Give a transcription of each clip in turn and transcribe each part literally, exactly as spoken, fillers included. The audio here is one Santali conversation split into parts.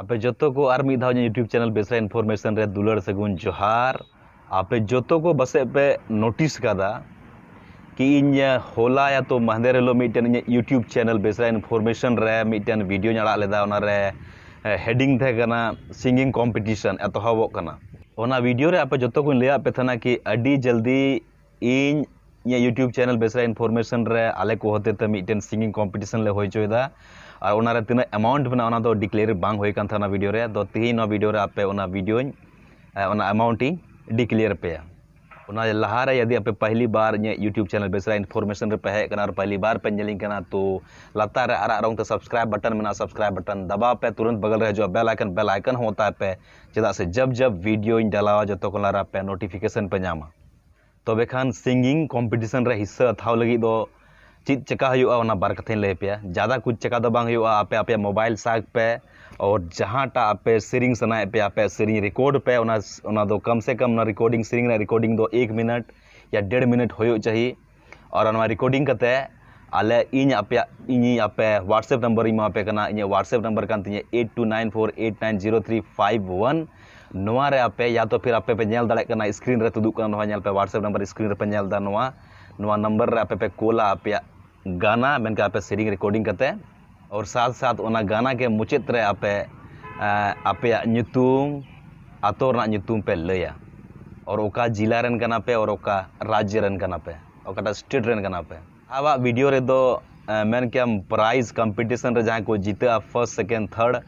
ᱟᱯᱮ ᱡᱚᱛᱚ ᱠᱚ ᱟᱨ ᱢᱤᱫ ᱫᱷᱟᱣ ᱤᱧᱟᱹᱜ YouTube channel ᱵᱮᱥᱨᱟ Information ᱨᱮ ᱫᱩᱞᱟᱹᱲ ᱥᱟᱹᱜᱩᱱ ᱡᱚᱦᱟᱨ᱾ ᱟᱯᱮ ᱡᱚᱛᱚ ᱠᱚ ᱯᱟᱥᱮᱡ ᱯᱮ notice ᱠᱟᱫᱟ ᱠᱤ ᱤᱧ ᱦᱚᱞᱟ ᱭᱟ ᱛᱚ ᱢᱟᱦᱫᱮᱨ ᱦᱤᱞᱳᱜ ᱢᱤᱫᱴᱮᱱ ᱤᱧᱟᱹᱜ YouTube channel ᱵᱮᱥᱨᱟ Information ᱨᱮ ᱢᱤᱫᱴᱮᱱ video ᱧ ᱟᱲᱟᱜ ᱞᱮᱫᱟ᱾ ᱚᱱᱟᱨᱮ heading ᱛᱟᱦᱮᱸ ᱠᱟᱱᱟ singing competition ᱮᱛᱚᱦᱚᱵᱚᱜ ᱠᱟᱱᱟ᱾ ᱚᱱᱟ video ᱨᱮ ᱟᱯᱮ ᱡᱚᱛᱚ ᱠᱚᱧ ᱞᱟᱹᱭᱟᱫ ᱯᱮ ᱛᱟᱦᱮᱱᱟ ᱠᱤ ᱟᱹᱰᱤ ᱡᱚᱞᱫᱤ ᱤᱧ ᱤᱧᱟᱹᱜ YouTube channel ᱵᱮᱥᱨᱟ Information ᱨᱮ ᱟᱞᱮ ᱠᱚ ᱦᱚᱛᱮ ᱛᱮ ᱢᱤᱫᱴᱮᱱ singing competition ᱞᱮ ᱦᱩᱭ ᱦᱚᱪᱚᱭᱮᱫᱟ᱾ ᱟᱨ ᱚᱱᱟᱨᱮ ᱛᱤᱱᱟᱹᱜ amount ᱢᱮᱱᱟᱜᱼᱟ, ᱚᱱᱟ ᱫᱚ declare ᱵᱟᱝ ᱦᱩᱭ ᱠᱟᱱ ᱛᱟᱦᱮᱱᱟ video ᱨᱮ᱾ ᱟᱫᱚ ᱛᱮᱦᱮᱧ ᱱᱚᱣᱟ video ᱨᱮ ᱟᱯᱮ ᱚᱱᱟ videoᱧ, ᱮ, ᱚᱱᱟ amount ᱤᱧ declare ᱟᱯᱮᱭᱟ᱾ ᱚᱱᱟ ᱞᱟᱦᱟᱨᱮ ᱡᱩᱫᱤ ᱟᱯᱮ ᱯᱟᱦᱞᱤ ᱵᱟᱨ ᱤᱧᱟᱹᱜ YouTube channel ᱵᱮᱥᱨᱟ Information ᱨᱮ ᱯᱮ ᱦᱮᱡ ᱟᱠᱟᱱᱟ ᱟᱨ ᱯᱟᱦᱞᱤ ᱵᱟᱨ ᱯᱮ ᱧᱮᱞᱤᱧ ᱠᱟᱱᱟ, ᱛᱚ ᱞᱟᱛᱟᱨ ᱨᱮ ᱟᱨᱟᱜ ᱨᱚᱝ ᱛᱮ subscribe button ᱢᱮᱱᱟᱜᱼᱟ, subscribe button ᱫᱟᱵᱟᱣ ᱯᱮ, ᱛᱩᱨᱟᱹᱱᱛ ᱵᱟᱜᱟᱞ ᱨᱮ ᱦᱤᱡᱩᱜᱼᱟ bell icon, bell icon ᱦᱚᱸ ᱚᱛᱟᱭ ᱯᱮ, ᱪᱮᱫᱟᱜ ᱥᱮ ᱡᱟᱵ ᱡᱟᱵ videoᱧ ᱰᱟᱞᱟᱣᱟ ᱡᱚᱛᱚ ᱠᱷᱚᱱ ᱞᱟᱦᱟ ᱨᱮ ᱟᱯᱮ notification ᱯᱮ ᱧᱟᱢᱟ᱾ ᱛᱚᱵᱮ ᱠᱷᱟᱱ singing competition ᱨᱮ ᱦᱤᱥᱥᱟᱹ ᱦᱟᱛᱟᱣ ᱞᱟᱹᱜᱤᱫ ᱫᱚ ᱪᱮᱫ ᱪᱮᱠᱟ ᱦᱩᱭᱩᱜᱼᱟ, ᱚᱱᱟ ᱵᱟᱨ ᱠᱟᱛᱷᱟᱧ ᱞᱟᱹᱭ ᱟᱯᱮᱭᱟ᱾ ᱡᱟᱫᱟ ᱠᱩᱪ ᱪᱮᱠᱟ ᱫᱚ ᱵᱟᱝ ᱦᱩᱭᱩᱜᱼᱟ, ᱟᱯᱮ ᱟᱯᱮᱭᱟᱜ mobile ᱥᱟᱵ ᱯᱮ, ᱟᱨ ᱡᱟᱦᱟᱸᱴᱟᱜ ᱟᱯᱮ ᱥᱮᱨᱮᱧ ᱥᱟᱱᱟᱭᱮᱫ ᱯᱮᱭᱟ, ᱟᱯᱮᱭᱟᱜ ᱥᱮᱨᱮᱧ record ᱯᱮ᱾ ᱚᱱᱟ, ᱚᱱᱟ ᱫᱚ ᱠᱚᱢ ᱥᱮ ᱠᱚᱢ ᱚᱱᱟ recording, ᱥᱮᱨᱮᱧ ᱨᱮᱱᱟᱜ recording ᱫᱚ ᱮᱠ ᱢᱤᱱᱤᱴ ᱭᱟ ᱰᱮᱲ ᱢᱤᱱᱤᱴ ᱦᱩᱭᱩᱜ ᱪᱟᱹᱦᱤ᱾ ᱟᱨ ᱱᱚᱣᱟ recording ᱠᱟᱛᱮ ᱟᱞᱮ, ᱤᱧ ᱟᱯᱮᱭᱟᱜ, ᱤᱧᱤᱧ ᱟᱯᱮ WhatsApp number ᱤᱧ ᱮᱢᱟ ᱯᱮ ᱠᱟᱱᱟ᱾ ᱤᱧᱟᱹᱜ WhatsApp number ᱠᱟᱱ ᱛᱤᱧᱟᱹ eight two nine four eight nine zero three five one᱾ ᱱᱚᱣᱟ ᱨᱮ ᱟᱯᱮ ᱭᱟ ᱛᱚ ᱯᱷᱤᱨ ᱟᱯᱮ ᱯᱮ ᱧᱮᱞ ᱫᱟᱲᱮᱭᱟᱜ ᱠᱟᱱᱟ, screen ᱨᱮ ᱛᱩᱫᱩᱜ ᱠᱟᱱᱟ, ᱱᱚᱣᱟ ᱧᱮᱞ ᱯᱮ, WhatsApp number screen ᱨᱮᱯᱮ ᱧᱮᱞ ᱮᱫᱟ᱾ ᱱᱚᱣᱟ, ᱱᱚᱣᱟ number ᱨᱮ ᱟᱯᱮ ᱯᱮ ᱠᱳᱞᱟ ᱟᱯᱮᱭᱟᱜ ᱜᱟᱱᱟ, ᱢᱮᱱᱠᱷᱟᱱ ᱟᱯᱮ ᱥᱮᱨᱮᱧ recording ᱠᱟᱛᱮ, ᱟᱨ ᱥᱟᱛ ᱥᱟᱛ ᱚᱱᱟ ᱜᱟᱱᱟ ᱜᱮ ᱢᱩᱪᱟᱹᱫ ᱨᱮ ᱟᱯᱮ, ᱮᱸ, ᱟᱯᱮᱭᱟᱜ ᱧᱩᱛᱩᱢ, ᱟᱛᱳ ᱨᱮᱱᱟᱜ ᱧᱩᱛᱩᱢ ᱯᱮ ᱞᱟᱹᱭᱟ, ᱟᱨ ᱚᱠᱟ ᱡᱮᱞᱟ ᱨᱮᱱ ᱠᱟᱱᱟ ᱯᱮ, ᱟᱨ ᱚᱠᱟ ᱨᱟᱡᱽ ᱨᱮᱱ ᱠᱟᱱᱟ ᱯᱮ, ᱚᱠᱟᱴᱟᱜ state ᱨᱮᱱ ᱠᱟᱱᱟ ᱯᱮ᱾ ᱟᱵᱚᱣᱟᱜ video ᱨᱮᱫᱚ, ᱮᱸ, ᱢᱮᱱ ᱠᱮᱭᱟᱢ prize competition ᱨᱮ ᱡᱟᱦᱟᱸᱭ ᱠᱚ ᱡᱤᱛᱟᱹᱜᱼᱟ first, second, third,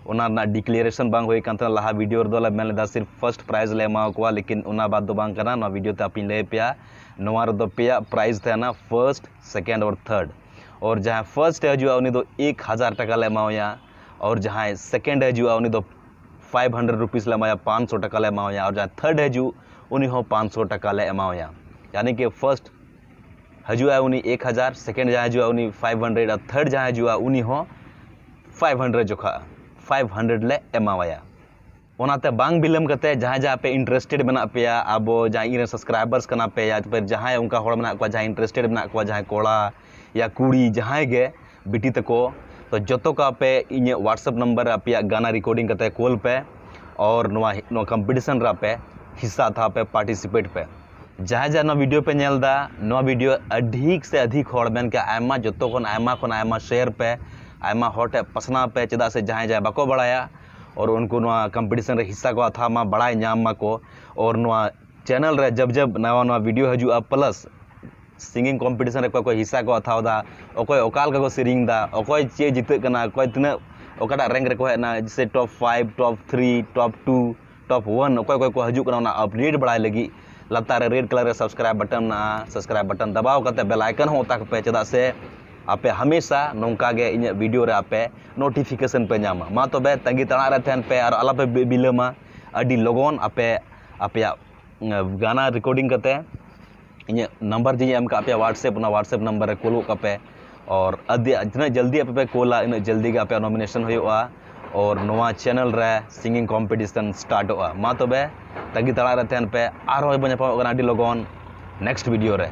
ᱚᱱᱟ ᱨᱮᱱᱟᱜ declaration ᱵᱟᱝ ᱦᱩᱭ ᱠᱟᱱ ᱛᱟᱦᱮᱱᱟ᱾ ᱞᱟᱦᱟ video ᱨᱮᱫᱚ ᱞᱮ ᱢᱮᱱ ᱞᱮᱫᱟ ᱥᱤᱨᱯ first prize ᱞᱮ ᱮᱢᱟ ᱠᱚᱣᱟ, ᱞᱮᱠᱤᱱ ᱚᱱᱟ ᱵᱟᱫ ᱫᱚ ᱵᱟᱝ ᱠᱟᱱᱟ᱾ ᱱᱚᱣᱟ video ᱛᱮ ᱟᱯᱮᱧ ᱞᱟᱹᱭ ᱟᱯᱮᱭᱟ, ᱱᱚᱣᱟ ᱨᱮᱫᱚ ᱯᱮᱭᱟ prize ᱛᱟᱦᱮᱱᱟ, first, second ᱟᱨ third᱾ ᱟᱨ ᱡᱟᱦᱟᱸᱭ first ᱮ ᱦᱤᱡᱩᱜᱼᱟ ᱩᱱᱤ ᱫᱚ ᱮᱠ ᱦᱟᱡᱟᱨ ᱴᱟᱠᱟ ᱞᱮ ᱮᱢᱟᱣᱟᱭᱟ, ᱟᱨ ᱡᱟᱦᱟᱸᱭ second ᱮ ᱦᱤᱡᱩᱜᱼᱟ ᱩᱱᱤ ᱫᱚ five hundred rupees ᱞᱮ ᱮᱢᱟᱭᱟ, ᱯᱟᱸᱪᱥᱚ ᱴᱟᱠᱟ ᱞᱮ ᱮᱢᱟᱣᱟᱭᱟ᱾ ᱟᱨ ᱡᱟᱦᱟᱸᱭ third ᱮ ᱦᱤᱡᱩᱜ ᱩᱱᱤ ᱦᱚᱸ ᱯᱟᱸᱪᱥᱚ ᱴᱟᱠᱟ ᱞᱮ ᱮᱢᱟᱣᱟᱭᱟ᱾ ᱭᱟᱱᱤ ᱠᱤ first ᱦᱤᱡᱩᱜᱼᱟᱭ ᱩᱱᱤ ᱮᱠ ᱦᱟᱡᱟᱨ, second ᱡᱟᱦᱟᱸᱭ ᱦᱤᱡᱩᱜᱼᱟ ᱩᱱᱤ five hundred, ᱟᱨ third ᱡᱟᱦᱟᱸᱭ ᱦᱤᱡᱩᱜᱼᱟ ᱩᱱᱤ ᱦᱚᱸ five hundred ᱡᱚᱠᱷᱟᱜᱼᱟ, five hundred ᱞᱮ ᱮᱢᱟᱣᱟᱭᱟ᱾ ᱚᱱᱟᱛᱮ ᱵᱟᱝ ᱵᱤᱞᱚᱢ ᱠᱟᱛᱮ ᱡᱟᱦᱟᱸᱭ ᱡᱟᱦᱟᱸ ᱯᱮ interested ᱢᱮᱱᱟᱜ ᱯᱮᱭᱟ, ᱟᱵᱚ ᱡᱟᱦᱟᱸᱭ ᱤᱧᱨᱮᱱ subscribers ᱠᱟᱱᱟ ᱯᱮ, ᱭᱟ ᱯᱷᱤᱨ ᱡᱟᱦᱟᱸᱭ ᱚᱱᱠᱟ ᱦᱚᱲ ᱢᱮᱱᱟᱜ ᱠᱚᱣᱟ ᱡᱟᱦᱟᱸᱭ interested ᱢᱮᱱᱟᱜ ᱠᱚᱣᱟ, ᱡᱟᱦᱟᱸᱭ ᱠᱚᱲᱟ ᱭᱟ ᱠᱩᱲᱤ ᱡᱟᱦᱟᱸᱭ ᱜᱮ ᱵᱤᱴᱤ ᱛᱟᱠᱚ, ᱛᱚ ᱡᱚᱛᱚ ᱠᱚ ᱟᱯᱮ ᱤᱧᱟᱹᱜ WhatsApp number ᱨᱮ ᱟᱯᱮᱭᱟᱜ ᱜᱟᱱᱟ recording ᱠᱟᱛᱮ ᱠᱳᱞ ᱯᱮ, ᱟᱨ ᱱᱚᱣᱟ ᱱᱚᱣᱟ ᱠᱚᱢᱯᱤᱴᱤᱥᱚᱱ ᱨᱮ ᱟᱯᱮ ᱦᱤᱥᱥᱟ ᱦᱟᱛᱟᱣ ᱯᱮ, ᱯᱟᱨᱴᱤᱥᱤᱯᱮᱴ ᱯᱮ᱾ ᱡᱟᱦᱟᱸᱭ ᱡᱟᱦᱟᱸᱭ ᱱᱚᱣᱟ ᱵᱷᱤᱰᱤᱭᱳ ᱯᱮ ᱧᱮᱞ ᱮᱫᱟ, ᱱᱚᱣᱟ ᱵᱷᱤᱰᱤᱭᱳ ᱟᱹᱰᱤ ᱥᱮ ᱟᱹᱰᱤ ᱦᱚᱲ ᱢᱮᱱᱠᱮ ᱟᱭᱢᱟ, ᱡᱚᱛᱚ ᱠᱷᱚᱱ ᱟᱭᱢᱟ ᱠᱷᱚᱱ ᱟᱭᱢᱟ ᱥᱮᱭᱟᱨ ᱯᱮ, ᱟᱭᱢᱟ ᱦᱚᱲ ᱴᱷᱮᱱ ᱯᱟᱥᱱᱟᱣ ᱯᱮ, ᱪᱮᱫᱟᱜ ᱥᱮ ᱡᱟᱦᱟᱸᱭ ᱡᱟᱦᱟᱸᱭ ᱵᱟᱠᱚ ᱵᱟᱲᱟᱭᱟ ᱟᱨ ᱩᱱᱠᱩ ᱱᱚᱣᱟ ᱠᱚᱢᱯᱤᱴᱤᱥᱚᱱ ᱨᱮ ᱦᱤᱥᱥᱟ ᱠᱚ ᱦᱟᱛᱟᱣ ᱢᱟ, ᱵᱟᱲᱟᱭ ᱧᱟᱢ ᱢᱟᱠᱚ᱾ ᱟᱨ ᱱᱚᱣᱟ ᱪᱮᱱᱮᱞ ᱨᱮ ᱡᱟᱵ ᱡᱟᱵ ᱱᱟᱣᱟ ᱱᱟᱣᱟ ᱵᱷᱤᱰᱤᱭᱳ ᱦᱤᱡᱩᱜᱼᱟ, ᱯᱞᱟᱥ ᱥᱤᱝᱜᱤᱝ ᱠᱚᱢᱯᱤᱴᱤᱥᱚᱱ ᱨᱮ ᱚᱠᱚᱭ ᱠᱚ ᱦᱤᱥᱥᱟ ᱠᱚ ᱦᱟᱛᱟᱣ ᱮᱫᱟ, ᱚᱠᱚᱭ ᱚᱠᱟ ᱞᱮᱠᱟ ᱠᱚ ᱥᱮᱨᱮᱧ ᱮᱫᱟ, ᱚᱠᱚᱭ ᱪᱮᱫ ᱡᱤᱛᱟᱹᱜ ᱠᱟᱱᱟ, ᱚᱠᱚᱭ ᱛᱤᱱᱟᱹᱜ ᱚᱠᱟᱴᱟᱜ ᱨᱮᱝᱠ ᱨᱮᱠᱚ ᱦᱮᱡ ᱮᱱᱟ, ᱡᱮᱥᱮ ᱴᱚᱯ ᱯᱷᱟᱭᱤᱵᱷ, ᱴᱚᱯ ᱛᱷᱨᱤ, ᱴᱚᱯ ᱴᱩ, ᱴᱚᱯ ᱳᱣᱟᱱ, ᱚᱠᱚᱭ ᱚᱠᱚᱭ ᱠᱚ ᱦᱤᱡᱩᱜ ᱠᱟᱱᱟ, ᱚᱱᱟ ᱟᱯᱰᱮᱴ ᱵᱟᱲᱟᱭ ᱞᱟᱹᱜᱤᱫ ᱞᱟᱛᱟᱨ ᱨᱮ ᱨᱮᱰ ᱠᱟᱞᱟᱨ ᱨᱮ ᱥᱟᱵᱥᱠᱨᱟᱭᱤᱵ ᱵᱟᱴᱚᱱ ᱢᱮᱱᱟᱜᱼᱟ, ᱥᱟᱵᱥᱠᱨᱟᱭᱤᱵ ᱵᱟᱴᱚᱱ ᱫᱟᱵᱟᱣ ᱠᱟᱛᱮ ᱵᱮᱞ ᱟᱭᱠᱚᱱ ᱦᱚᱸ ᱚᱛᱟ ᱠᱚᱯᱮ, ᱪᱮᱫᱟᱜ ᱥᱮ ᱟᱯᱮ ᱦᱟᱢᱮᱥᱟ ᱱᱚᱝᱠᱟ ᱜᱮ ᱤᱧᱟᱹᱜ ᱵᱷᱤᱰᱤᱭᱳ ᱨᱮ ᱟᱯᱮ ᱱᱳᱴᱤᱯᱷᱤᱠᱮᱥᱚᱱ ᱯᱮ ᱧᱟᱢᱟ᱾ ᱢᱟ ᱛᱚᱵᱮ ᱛᱟᱺᱜᱤ ᱛᱟᱲᱟᱜ ᱨᱮ ᱛᱟᱦᱮᱱ ᱯᱮ ᱟᱨ ᱟᱞᱚᱯᱮ ᱵᱤ- ᱵᱤᱞᱚᱢᱟ᱾ ᱟᱹᱰᱤ ᱞᱚᱜᱚᱱ ᱟᱯᱮ ᱟᱯᱮᱭᱟᱜ ᱜᱟᱱᱟ ᱨᱮᱠᱚᱨᱰᱤᱝ ᱠᱟᱛᱮ ᱤᱧᱟᱹᱜ ᱱᱟᱢᱵᱟᱨ ᱡᱮᱧ ᱮᱢ ᱠᱟᱜ ᱯᱮᱭᱟ WhatsApp, ᱚᱱᱟ WhatsApp ᱱᱟᱢᱵᱟᱨ ᱨᱮ ᱠᱳᱞ ᱜᱚᱫ ᱠᱟᱯᱮ᱾ ᱟᱨ ᱟᱹᱰᱤ ᱛᱤᱱᱟᱹᱜ ᱡᱚᱞᱫᱤ ᱟᱯᱮ ᱯᱮ ᱠᱳᱞᱟ, ᱩᱱᱟᱹᱜ ᱡᱚᱞᱫᱤ ᱜᱮ ᱟᱯᱮᱭᱟᱜ ᱱᱚᱢᱤᱱᱮᱥᱚᱱ ᱦᱩᱭᱩᱜᱼᱟ ᱟᱨ ᱱᱚᱣᱟ ᱪᱮᱱᱮᱞ ᱨᱮ ᱥᱤᱝᱜᱤᱝ ᱠᱚᱢᱯᱤᱴᱤᱥᱚᱱ ᱥᱴᱟᱨᱴᱚᱜᱼᱟ᱾ ᱢᱟ ᱛᱚᱵᱮ ᱛᱟᱺᱜᱤ ᱛᱟᱲᱟᱜ ᱨᱮ ᱛᱟᱦᱮᱱ ᱯᱮ, ᱟᱨᱦᱚᱸ ᱵᱚᱱ ᱧᱟᱯᱟᱢᱚᱜ ᱠᱟᱱᱟ ᱟᱹᱰᱤ ᱞᱚᱜᱚᱱ ᱱᱮᱠᱥᱴ ᱵᱷᱤᱰᱤᱭᱳ ᱨᱮ᱾